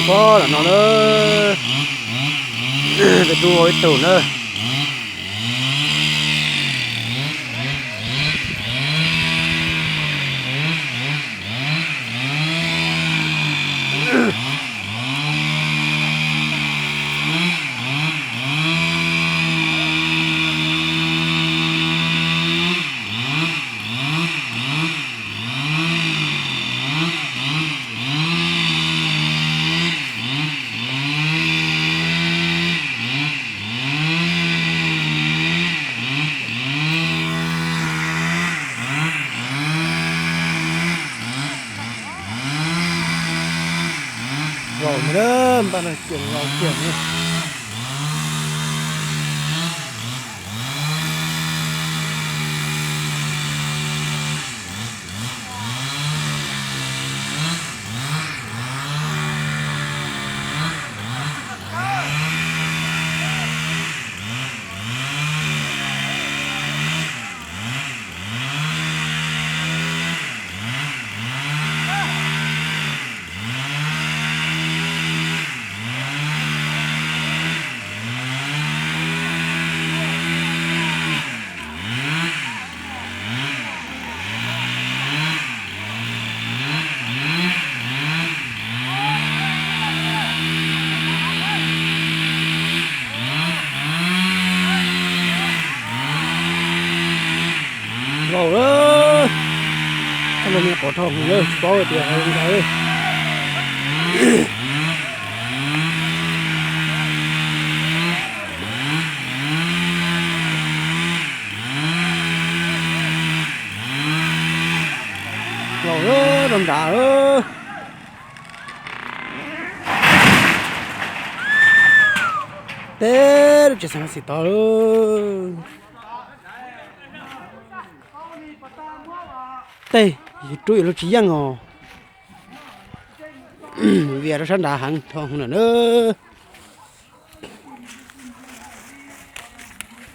Pob lam no na, peb rub ua ib tug na. Laus na, npaj no ces laus tiag ne. Laus lawm, txoj lus me qhov thau hwv lawm, tsis paub tias hais li ntawd. Laus lawm, rau nrad lawm. Teb lub tsev xeev Xim Tov lawm. Tej, rub yuav lub tsis yeej os. Vias rau sab nrad heev tho lawm na.